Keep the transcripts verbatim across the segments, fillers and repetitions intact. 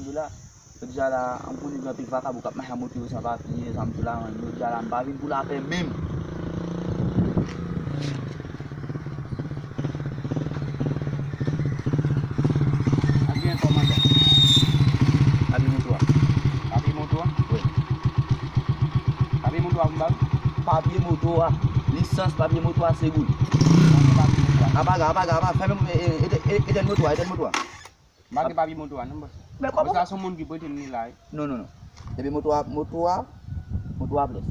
Yo la, yo deja la, m konnen gen anpil vakabon k ap mache ak moto yo san papye, sa m di w la, yo deja la, m pa vin pou lapè menm. Ak gen kòmandan. Papye moto a. Papye moto a? Wi. Papye moto a pou m ba w? Papye moto a. Lisans, papye moto a, se goud. Papye moto a. Apa, apa, apa, fèmen, e, e, e, etèn moto a, etèn moto a. M pa gen papye moto a non, bòs. Men kòman? Bòs la se yon moun ki prete m li la, wi. Non, non, non. Epi moto a, moto a, moto a blès.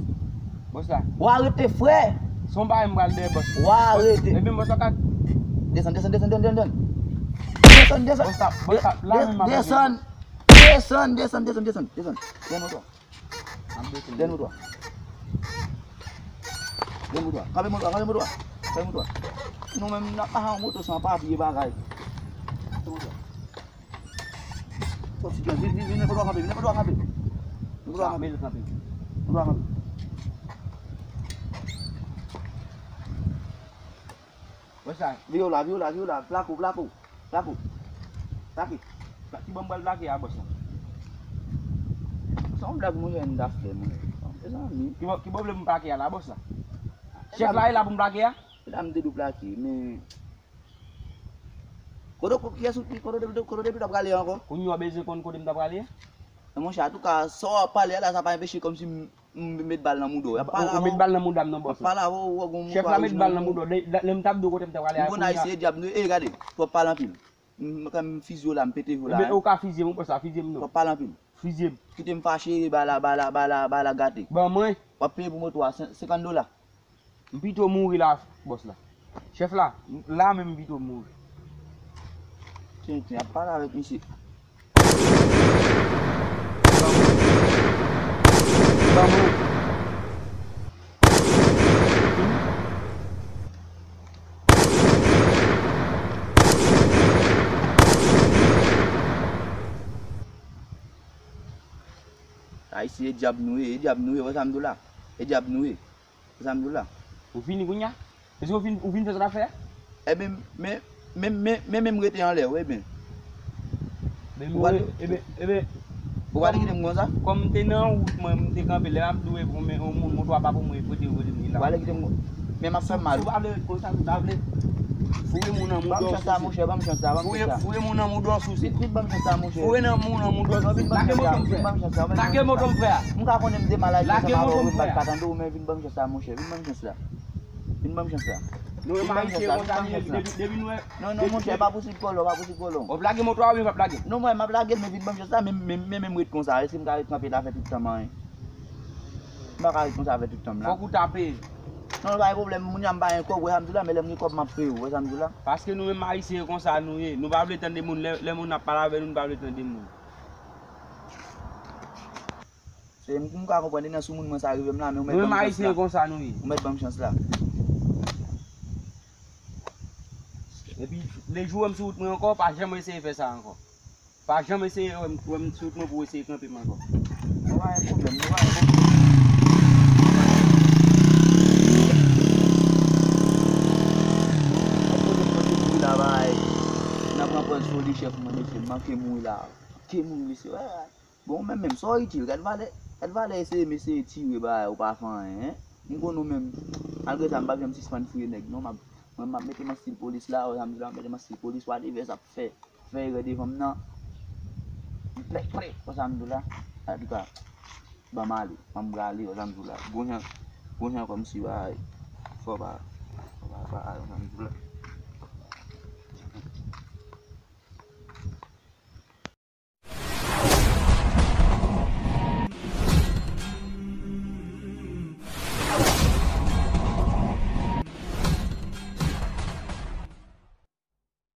Bòs la. W a rete, frè. Se yon bagay m pral dèyè, bòs. W a rete. Epi bòs la ka. Desann, desann, desann, desann, desann. Desann, desann. Bòs la, bòs la, la menm m ap desann. Desann, desann, desann, desann, desann. Desann moto a. Dèyè moto a. Dèyè moto a. Kanpe moto a, kanpe moto a. Kanpe moto a. Nou menm, n ap mache ak moto san papye bagay. Kanpe moto a. Fòk ti kè, vin, vin, vin, nenpòt ou a kanpe, vin, nenpòt ou a kanpe. Nenpòt ou a kanpe. Nenpòt ou a kanpe. Wè sa, vire w la, vire w la, vire w la, plake w, plake w, plake w. Plake. Ki bò m pral plake a, bòs la? Se yon blag, monchè, m ta fè, mwen. Mezanmi. Ki bò, ki bò w vle pou m plake a la, bòs la? Chèf la e la pou m plake a? E la m te dwe plake, men kote, kiyès ou, kote, kote, kote w depi w t ap prale ankò? Kounye a w bezwen konn kote m t ap prale a? Men monchè, antouka, sa w ap pale a la, sa pa anpeche kòmsi m M met bal nan mouda w. Y ap pale avè w. Ou met bal nan mouda m non, bòs la. Y ap pale avè w, ou wè gon moto a. Chèf la met bal nan mouda w. Lè, lè m t ap di w kote m t ap prale a, kounye a, isi e dyab nou ye. E gade, twòp pale anpil. M, m, kan m fizye w la, m pete vye w la, hein. Ou ka fizye m, wi, bòs la, fizye m non. Twòp pale anpil. Fizye m. Kite m fache, bala, bala, bala, bala gate. Ban mwen. W ap peye pou moto a, sen-, senkant dola. M pito mouri la, bòs la. Chèf la, la menm m pito mouri. Tenten, ap pale avèk misye. Ban mwen. Ayisyen, e dyab nou ye, e dyab nou ye, wè sa m di w la? E dyab nou ye. Sa m di w la. Ou fini kounye a? Èske ou fin, ou fin fè sa w t ap fè a? Ebyen, men, men, men, men, men m rete anlè w, ebyen. Men ou pral, ebyen, ebyen, ou pral kite m konsa? Kòm m te nan wout mwen, m te kanpe, lè m ap di w e pou mwen, yon moun, moto a pa pou mwen, e kote w kote m ye la. Ou pral kite m konsa? Men m ap fè mal. Si w pa vle ret konsa, si w ta vle. Foure moun nan mouda w sou. Ban m chans la, monchè, ban m chans la, ban m chans la. Foure, foure moun nan mouda w sou. Vin, vin ban m chans la, monchè. Foure nan moun nan mouda w sou. Lage moto m, frè. Lage moto m, frè. M ka konnen m te malad, lage moto m, frè. Vin ban m chans la, monchè. Vin ban m chans la. Vin ban m chans la. Nou menm Ayisyen konsa nou ye, depi, depi nou wè. Non, non, monchè, pa posib kolon, pa posib kolon. W ap lage moto a oubyen w p ap lage? Non, mwen, m ap lage l, men vin ban m chans la, men, men, men, men m ret konsa, èske m ka ret kanpe la fè tout tan m anyen? M pa ka ret konsa fè tout tan m la. Fòk ou tape. Non, pa gen pwoblèm, moun ya m pa gen kòb, wè sa m di w la, men lè m gen kòb, m ap peye w, wè sa m di w la? Paske nou menm Ayisyen konsa nou ye, nou pa vle tande moun, lè, lè moun ap pale avè nou, nou pa vle tande moun. Se m, m ka konprann, e nan sou moun mwen sa rive m la, men ou mèt ban m chans la. Nou menm Ayisyen konsa nou ye. Ou mèt ban m chans la. Epi, lejou wè m sou wout mwen ankò, pa janm eseye fè sa ankò. Pa janm eseye wè m, wè m sou wout mwen pou w eseye kanpe m ankò. Nou pa gen pwoblèm, nou pa gen pwoblèm. Mwen kote m kote pou la bay. Nan pran pòz sou li chèf mwen, mesye, m manke mouri la. Manke mouri, mesye. Bon, ou menm menm, sa w itil, gad valè, gad valè eseye m eseye tire bagay, ou pa fè anyen, hein? M konn ou menm, malgre sa, m p ap janm sispann fouye nèg, non, m ap, mwen, m ap mete m an stil polis la, wè sa m di la, m ap mete m an stil polis, whatever sa ap fè, fè erè devan m nan, m prè, prè, wè sa m di w la, antouka, ban m ale, ban m prale, wè sa m di w la, gon jan, gon jan kòmsi bagay, fò pa, fò pa, pa, wè sa m di w la.